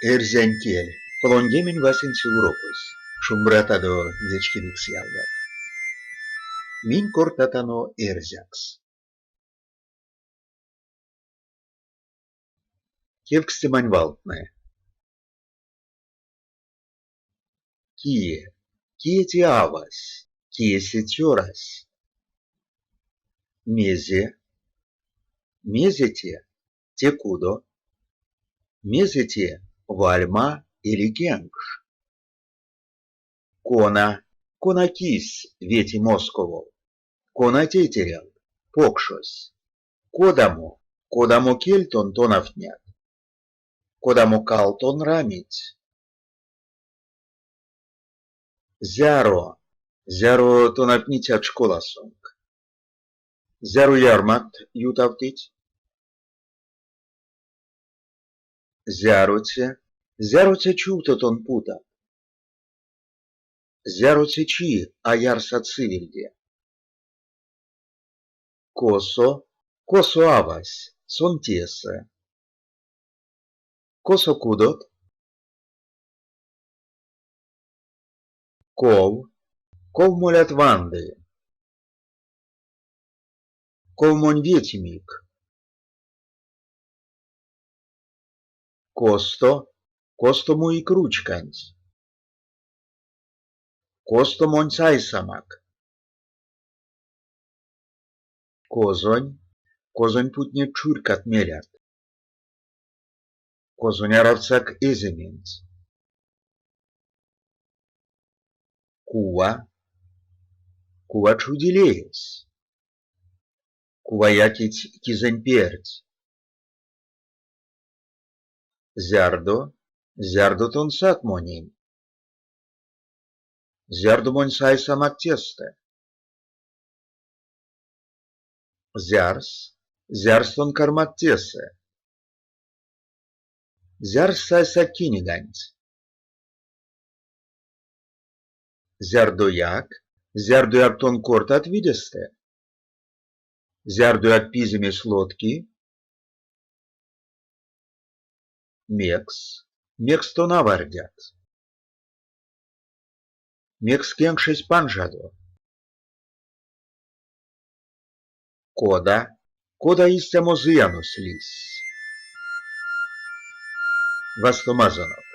Эрзянь кель. 30-це урокось. Шумбратадо, вечкевикс ялгат! Минь кортатано эрзякс. Кевкстемань валтнэ. Кие? Кие те авась? Кие се цёрась? Мезе? Мезе те? Те кудо. Мезе те, вальма эли кенкш? Кона? Кона кись вети Московов? Кона тейтеренк? Покшось. Кодамо? Кодамо кель тон тонавтнят? Кодамо кал тон рамить? Зяро? Зяро тонавтницят школасонк? Зяро ярмакт ютавтыть? Зяроце? Зяроце чувто тон путат? Зяроце чи а ярсат сывельде? Косо? Косо авась? Сон тесэ. Косо кудот? Ков? Ков молят ванды? Ков монь ветимик? Косто? Косто муик ручканть? Косто монь сайсамак? Козонь? Козонь путнят чурькат мелят? Козонь аравтсак эзементь? Кува? Кува чуди леесь? Кува якить кизэнь перть? Зярдо? Зярдо тон сат монень? Зярдо монь сайсамак тестэ? Зярс? Зярс тон кармат тесэ? Зярс сайсак киниганть? Зярдояк? Зярдояк тон кортат видестэ? Зярдояк пиземесь лотки? Мекс? Мекс тон авардят? Мекс кенкшесь панжадо? Кода? Кода истямо зыянось лиссь? Вастомазонок.